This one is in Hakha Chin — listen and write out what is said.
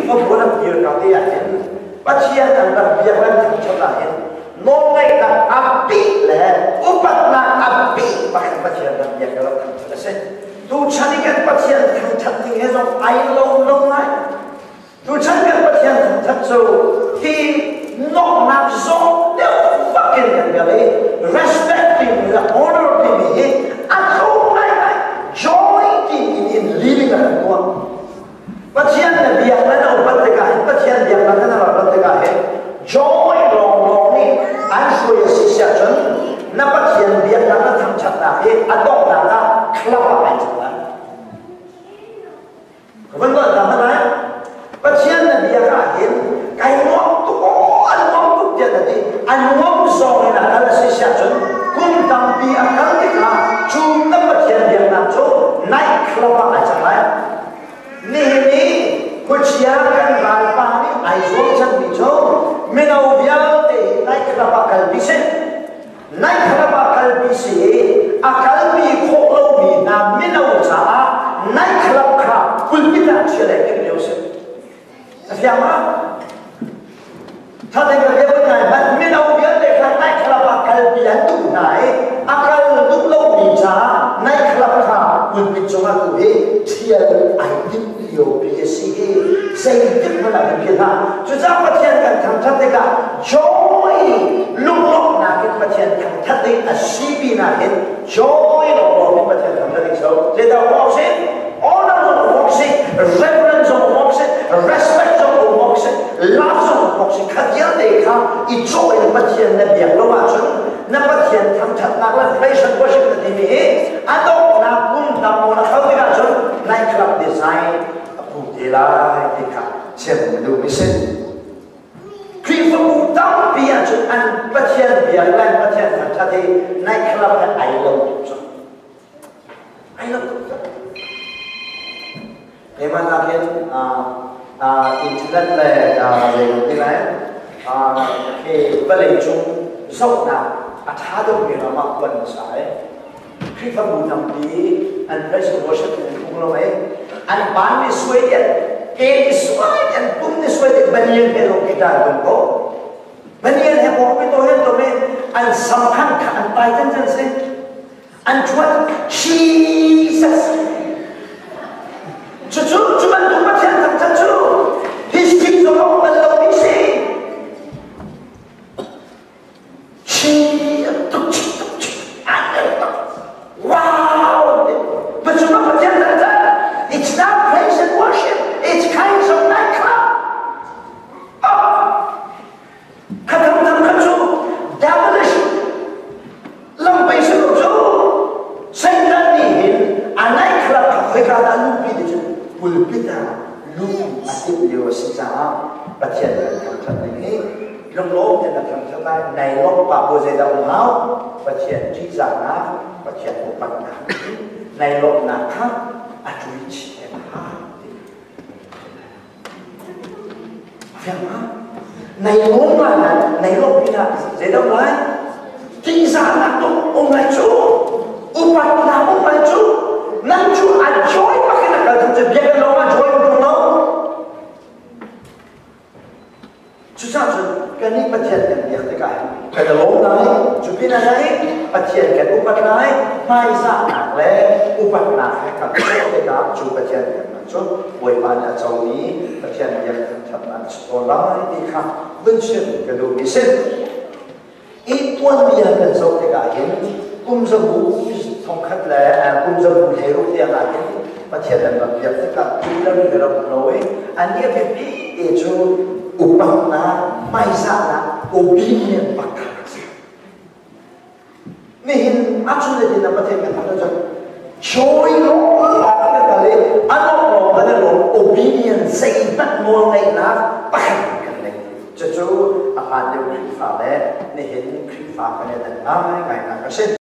Khrihfabu rak dir ka te ah hin Pathian an rak biak lan thangṭhat ah hin nawlngeihnak a bih le upatnak a bih pakhat Pathian rak biak le rak thangṭhat a si. Tuchan i kan Pathian thangṭhat ning he zong ai lo lo ngai. Tuchan kan Pathian thangṭhat cu hi noknak zawng deuh bak in kan kal i respect timi le honor timi hi a tlawm ngaingai. Joy timi in living a kan tuah. Pathian na biak le na upat tikah hin Pathian biaknak na rak rat tikah hin joy lawnglawng nih an hruai a si siah cun na Pathian biaknak na thangṭhatnak hi a donghnak ah club ah ai cang lai. Ka van tuah ta hmanh lai. Pathian na biak ah hin kai nuam tuk aw an nuam tuk tiah na ti. A nuam zong in a kal a si siah cun kum tampi a kal tikah cu na Pathian biaknak cu night club ah ai cang lai. Nihin i khuachia kan ralpa nih ai zuam cangmi cu mino vialte hi nightclub ah kalpi si. Nightclub ah kalpi si i a kalpi khawh lomi hna mino caah nightclub kha pulpit ah chia le timh lio si. A fiang ma? Thateng ka bia ngai hmanh mino vialte kha nightclub ah kalpi an duh hna i a kal duh lomi caah nightclub kha pulpit cungah tu hi thial ai timh lio pi a si i zeitik hmanh ah kan philh hlah. Cucaah Pathian kan thangthat tikah joy lunglawmhnak in Pathian thangthat ding a si pinah hin joy lawnglawng in Pathian thangthat ding so zeidah awk si? Honor zong awk si, reverence zong awk si, respect zong awk si, love zong awk si. Kha vialte kha i cawh in Pathian na biak lo ahcun na Pathian thangthatnak le praise and worship na timi hi a donghnak kum tam maw na kal tikah cun nightclub design a pu te lai ti kha chim na duhmi si. Khrihfabu tampi ahcun an Pathian biak le an Pathian thangthat hi nightclub he ai lo tuk cang. Ai lo tuk cang. Keimah nakin internet le zei ti lai khi vawlei cung zohnak a ṭha deuhmi ram ah kuan hmasa ai. Khrihfabu tampi an praise and worship in an phung lo ai. An ban ni suai tian ke ni suai tian pum ni suai tian banian he lo guitar tum ko. Banian he bawk mi to hen to me an sam khan kha an tai can can si. An ṭhuat Jesus. Cucu cu bantuk Pathian thangṭhat cu history zong a um bal lomi si. Chi tuk chi tuk chi tuk. Wow! But cu Pathian thangṭhat. It's not praise and worship. It's kinds of nightclub. Oh! Kha thangthang kha cu devilish lampai si lo cu Satan nih hin a nightclub kha khoika dah luhpi ti cu pulpit ah luh a timh lio a si caah Pathian kan thangṭhat ning hi lunglawm tein na thangṭhat lai nai lawmh pah bu zeidah um hau Pathian ṭihzahnak Pathian upatnak nai lawmhnak kha a ṭui chih a hau Nei lawm lai na nei lawm pinah zeidah um lai? Tingzahnak tuk um lai cu upatnak um lai cu nan cu a joy bak in a kal cu biakinn lawng ah joy um ṭung lo. Cucaah cun kannih Pathian kan biak tikah hin kan i lawm lai, cu pinah lai Pathian kan upat lai, hmaizahnak le upatnak he kan tuah tikah cu Pathian biaknak cu Bawipa nih a comi Pathian biak thangṭhatnak a si tawn lai ti kha vun chim ka duhmi si. I tuanbia kan zoh tikah hin kum zabu thongkhat le kum zabu hleiruk tiang ah hin Pathian an rak biak tikah tuulam rak um lo i an i a biapi te cu upatnak hmaizahnak obedient pakhat a si. Nihin a chun le din ah Pathian kan thangṭhat cun joy lawng kan kal i a lawm lawng kan i lawm obedient zeihmanh nawlngeihnak pakhat kan nei. Cucu a hlan lio Khrihfa le nihin Khrihfa kan i dan ngaingai nak a si.